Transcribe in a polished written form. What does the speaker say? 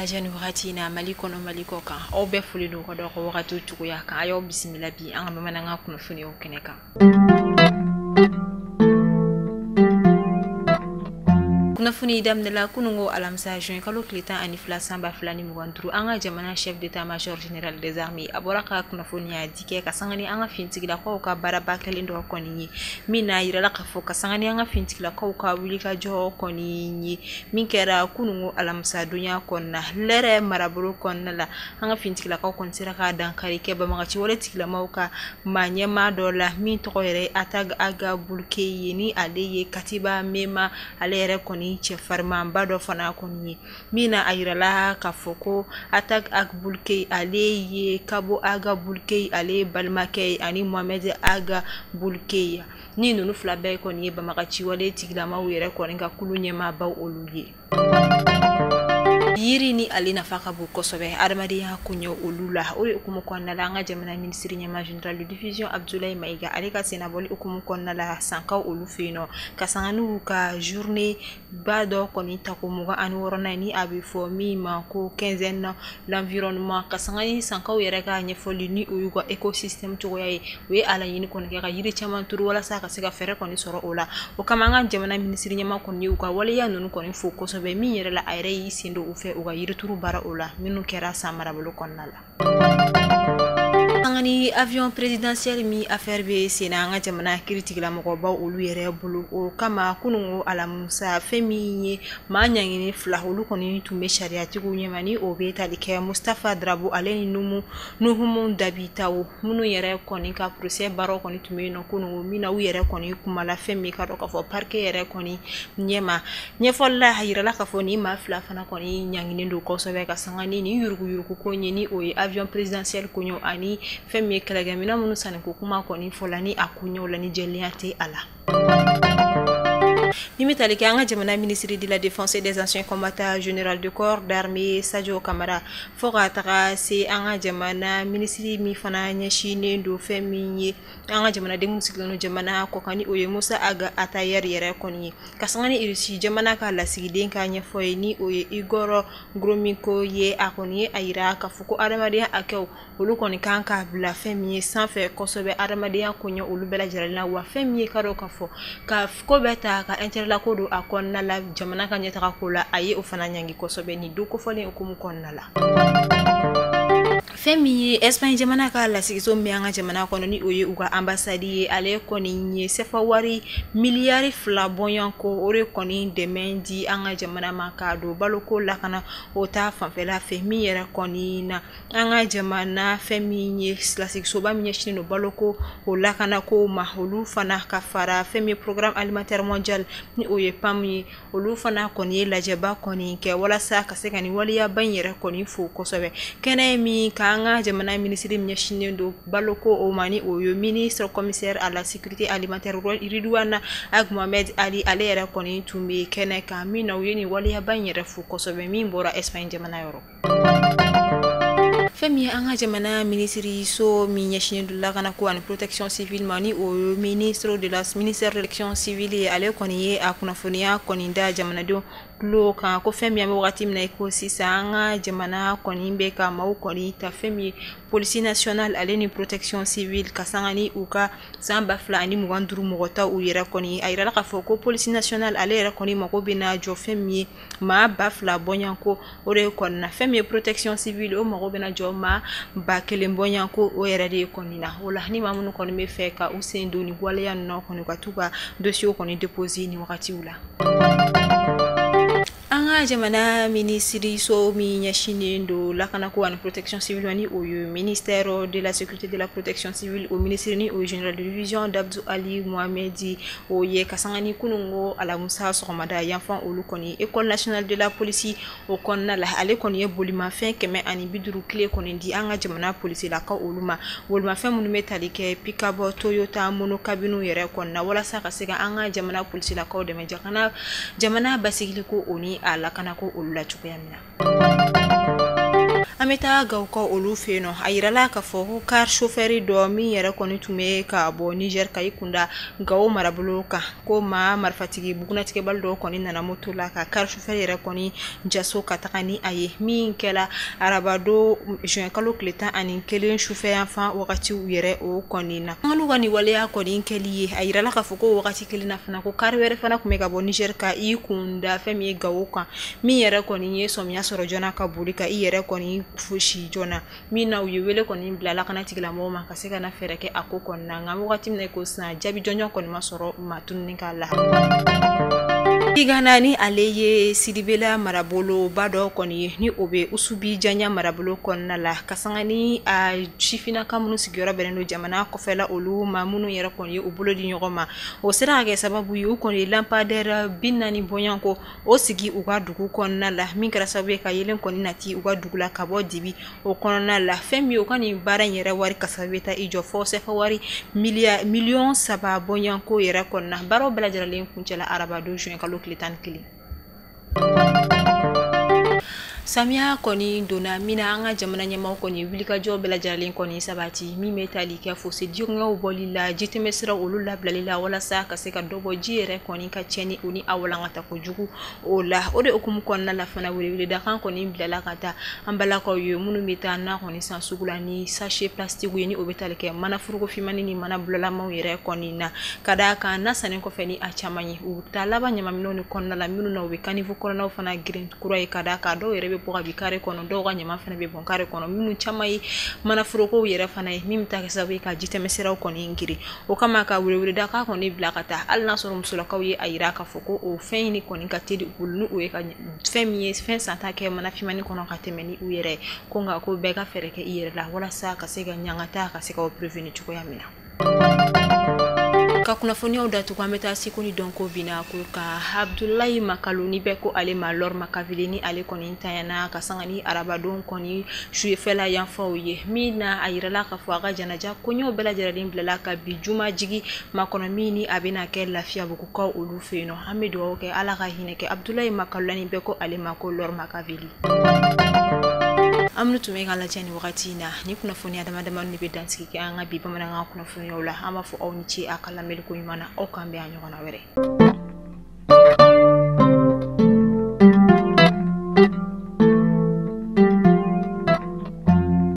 lajɛ ni wagati in na Mali kɔnɔ, Mali kɔ kan, aw bɛɛ foli don ka dɔw ka wagati cogoya kan. A y'aw bisimila bi an ka bamanankan kunnafoniyaw kɛnɛ kan. Kunnafoni daminɛla kunungo alamisa juin kalo tile 12 san 2025, an ka jamana chef d'état-major général des armées a bɔra ka kunnafoniya di kɛ ka sanga ni an ka finitigilakaw ka baaraba kɛlen dɔ kɔni ye, min n'a yirala k'a fɔ ka sanga ni an ka finitigilakaw ka wulikajɔ kɔni ye min kɛra kunungo alamisa donya kɔnɔna lɛrɛ marabolo kɔnɔna la. An ka finitigilakaw kɔni sera ka dankari kɛ banbagaci wale tigilamaw ka maa ɲɛmaa dɔ la min tɔgɔ yɛrɛ ye Atag Ag Boulkey ye, ni ale ye Katiba Mema ale yɛrɛ kɔni cɛfarinmanba dɔ fana kɔni ye, min na a yirala k'a fɔ ko Atag Ag Boulkey ale ye Kabo Ag Boulkey ale ye balimakɛ ye ani Mohamed Ag Boulkey, ni ninnu fila bɛɛ kɔni ye banbagaci wale tigilamaw yɛrɛ kɔni ka kulu ɲɛmaabaw olu ye. Yiri ni ale nafa ka bon kosɛbɛ adamadenya koɲɛ olu la. O de hukumu kɔnɔna la, an ka jamana minisiri ɲɛmaa général de division Abdoulaye Maïga ale ka sennabɔli hukumu kɔnɔna la Sankaw olu fɛ yen nɔ, ka sanga n'u ka journée ba dɔ kɔni tako 26nan ni a bɛ fɔ min ma ko quinzaine l'environnement, ka sanga ni Sankaw yɛrɛ ka ɲɛfɔli ni o y'u ka écosystème cogoya ye, u ye a laɲini kɔni kɛ ka yiri caman turu walasa ka se ka fɛɛrɛ kɔni sɔrɔ o la. O kama an ka jamana minisiri ɲɛmaa kɔni ye u ka waleya ninnu kɔni fo kosɛbɛ, min yɛrɛ la a yɛrɛ y'i sen don u fɛ u ka yirituru baara o la minnu kɛra san marabolo kɔnɔna la. An ni avion présidentiel min affaire bɛ sen na an ka jamana kiiritigɛlamɔgɔbaw olu yɛrɛ bolo, o kama kunungo alamisa fɛn min ye maa ɲangini fila olu kɔni tun bɛ sariyatigiw ɲɛma, ni o bɛ tali kɛ Mustapha Drabo ale ni Nuhumu Dabitawo, minnu yɛrɛ kɔni ka procès baaraw kɔni tun bɛ yen nɔ kunungo, min na u yɛrɛ kɔni kumala fɛn min ka dɔn k'a fɔ parquet yɛrɛ kɔni ɲɛma. Ɲɛfɔli la a yirala k'a fɔ nin maa fila fana kɔni ɲanginen don kosɛbɛ ka sanga ni nin yuruguyurugu ko ye, ni o ye avion présidentiel koɲɛw ani fɛn min ye kɛlɛkɛminɛn minnu sanni ko kuma kɔni fɔla ni a koɲɛw la ni jɛlenya tɛ a la. Min bɛ tali kɛ an ka jamana ministre de la défense et des anciens combattants général de corps d'armée Sadio Camara, fo ka taga se an ka jamana minisiri min fana ɲɛsinnen don fɛn min ye an ka jamanaden minnu sigilen don jamana kɔkan, ni o ye Musa Ag Attaher yɛrɛ kɔni ye, ka sanga ni Irisi jamana ka lasigiden ka ɲɛfɔ ye, ni o ye Igor Gromyko ye. A kɔni ye a yira k'a fɔ ko adamadenya hakɛw olu kɔni kan k'a bila fɛn min ye sanfɛ kosɛbɛ adamadenya koɲɛ olu bɛɛ lajɛlen na, wa fɛn min ye ka dɔn k'a fɔ ka ko bɛɛ ta ka intérêt la ko don a kɔnɔna la jamana ka ɲɛtaga ko la, a ye o fana ɲangi kosɛbɛ nin don kofɔlen hukumu kɔnɔna la. Fɛn min ye Espagne jamana ka lasigiso min an ka jamana kɔnɔ, ni o ye u ka ambassade ye, ale kɔni ye sefa wari miliyari 2 bɔɲɔgɔnko o de kɔni dɛmɛ di an ka jamana ma k'a don baloko lakana o ta fanfɛla fɛ, min yɛrɛ kɔni na an ka jamana fɛn min ye lasigisoba min ɲɛsinnen don baloko o lakanako ma, olu fana ka fara fɛn min ye programme alimentaire mondial ni o ye PAM ye, olu fana kɔni ye lajɛba kɔni kɛ walasa ka se ka nin waleyaba in yɛrɛ kɔni fo kosɛbɛ. Kɛnɛ min k'an ka jamana minisiri min ɲɛsinnen don baloko o ma, ni o ye ministre commissaire à la sécurité alimentaire Ridouane Ag Mohamed Ali, ale yɛrɛ kɔni tun bɛ kɛnɛ kan min na u ye nin waleyaba in yɛrɛ fo kosɛbɛ min bɔra Espagne jamana yɔrɔ. Fɛn min ye an ka jamana minisiri so min ɲɛsinnen don lakanako ani protection civile ma, ni o ye ministre de la ministère de l'action civile ye, ale kɔni ye a kunnafoniya kɔni da jamanadenw tulo kan ko fɛn min an bɛ wagati min na i ko sisan an ka jamana kɔni bɛ ka maaw kɔni ta fɛn min ye police nationale ale ni protection civile ka sanga ni u ka san 2025 mɔgɔ ta u yɛrɛ kɔni. A yirala k'a fɔ ko police nationale ale yɛrɛ kɔni mako bɛna jɔ fɛn min ye maa 2000 bɔɲɔgɔnko o de kɔni na, fɛn min ye protection civile o mago bɛna jɔ maa 1000 bɔɲɔgɔnko o yɛrɛ de kɔni na. O la ni maa minnu kɔni bɛ fɛ ka u sen don nin waleya ninnu kɔni, ka t'u ka dossier kɔni déposer nin wagatiw la. An ka jamana minisiri so min ɲɛsinnen don lakanako ani protection civile, ni o ye ministère de la sécurité de la protection civile, o minisiri ni o ye général de division Dabdou Ali Mohamed o ye, ka sanga ni kunungo alamisa sɔgɔmada yanfan olu kɔni école nationale de la police o kɔnɔna la, ale kɔni ye bolimafɛn 150 kile kɔni di an ka jamana polisilakaw olu ma, bolimafɛn minnu bɛ tali kɛ pick-up Toyota monocabine yɛrɛ kɔnɔna walasa ka se ka an ka jamana polisilakaw dɛmɛ jamana basigili ko o ni a lakanako olu la cogoya min na. An bɛ taa Gawokaw olu fɛ yen nɔ. A yirala k'a fɔ ko car chauffeur dɔ min yɛrɛ kɔni tun bɛ ka bɔ Niger ka i kunda Gawo marabolo kan, ko maa marifatigi bugunnatigɛbali dɔw kɔni nana moto la ka car chauffeur yɛrɛ kɔni jaso ka taga ni a ye, min kɛla arabado juin kalo tile 11 sufɛ yanfan wagatiw yɛrɛ o kɔni na. An ka nin waleya kɔni kɛli ye, a yirala k'a fɔ ko wagati kelen na fana ko car wɛrɛ fana tun bɛ ka bɔ Niger ka i kunda fɛn min ye Gawo kan, min yɛrɛ kɔni ye sɔmiya sɔrɔ joona ka boli ka i yɛrɛ kɔni fosi joona, min na u ye wele kɔni bila lakana tigilamɔgɔw ma ka se ka na fɛɛrɛ kɛ a ko kɔni na. Nka wagati min na ko sisan jaabi jɔnjɔn kɔni ma sɔrɔ maa tununi k'a la. Tigana ni ale ye Sidibela marabolo ba dɔ kɔni ye, ni o bɛ Usubi Janya marabolo kɔnɔna la, ka sanga ni a sifinnaka minnu sigiyɔrɔ bɛnnen don jamana kɔfɛla olu ma, minnu yɛrɛ kɔni ye u bolo di ɲɔgɔn ma, o sera ka kɛ sababu ye u kɔni ye lampadaire 40 bɔɲɔgɔnko o sigi u ka dugu kɔnɔna la, min kɛra sababu ye ka yelen kɔni nati u ka dugu la ka bɔ dibi o kɔnɔna la. Fɛn min ye u ka nin baara in yɛrɛ wari kasa bɛ taa i jɔ fɔ sɛfɛ wari miliyɔn 3 bɔɲɔgɔnko yɛrɛ kɔnɔna. Baaraw bɛɛ lajɛlen kuncɛla arabado juin kalo tile 11. Samiya kɔni donna min na, an ka jamana ɲɛmaaw kɔni wulikajɔ bɛɛ lajɛlen kɔni sabati, min bɛ tali kɛ fosse dingɛw bɔli la, jitɛmɛsiraw olu labilali la, walasa ka se ka dɔ bɔ ji yɛrɛ kɔni ka tiɲɛni o ni a walankata kojugu o la. O de hukumu kɔnɔna la fana, weleweledakan kɔni bilala ka taa an balakaw ye minnu bɛ taa na kɔni san sugu la ni sachet plastique ye, ni o bɛ tali kɛ mana foroko finmani ni mana bulalamanw yɛrɛ kɔni na, ka d'a kan na sanni kɔfɛ ni a caman ye, u bɛ taa laban ɲamanminɛnw de kɔnɔna la, minnu na u bɛ caniveau kɔnɔnaw fana girin kura ye, ka d'a kan dɔw yɛrɛ bɛ bɔ ka bin kare kɔnɔ, dɔw ka ɲama fana bɛ bɔn kare kɔnɔ, minnu caman ye manaforokow yɛrɛ fana ye, min bɛ taa kɛ sababu ye ka jitɛmɛsiraw kɔni girin. O kama ka weleweledakan kɔni bila ka taa, hali n'a sɔrɔ musolakaw ye a yira k'a fɔ ko o fɛn in kɔni ka teli u bolo, ni o ye ka fɛn min ye fɛn santa kɛ mana finmani kɔnɔ ka tɛmɛ ni u yɛrɛ ye, ko nka ko bɛɛ ka fɛɛrɛ kɛ i yɛrɛ la walasa ka se ka ɲangata ka se ka o prévenir cogoya min na. Ka kunnafoniyaw datugu, an bɛ taa seko ni dɔnko bina ko ka Abdulayi Makalu, ni bɛɛ ko ale ma Lɔri Makaveli, ni ale kɔni tanyana ka sanga ni arabadon kɔni sufɛla yanfanw ye, min na a yirala k'a fɔ a ka janaja koɲɛw bɛɛ lajɛlen bilala ka bi juma jigi makɔnɔ, min ni a bɛna kɛ Lafiyabugukaw olu fɛ yen nɔ. An bɛ dugawu kɛ Ala ka hinɛ kɛ Abdulayi Makalu la, ni bɛɛ ko ale ma ko Lɔri Makaveli. An minnu tun bɛ ka lajɛ nin wagati in na, ni kunnafoniya dama damani de bɛ dansigi kɛ an ka bi bamanankan kunnafoniyaw la. An b'a fɔ aw ni ce a ka lamɛnni ko ɲuman na, aw k'an bɛn a ɲɔgɔnna wɛrɛ.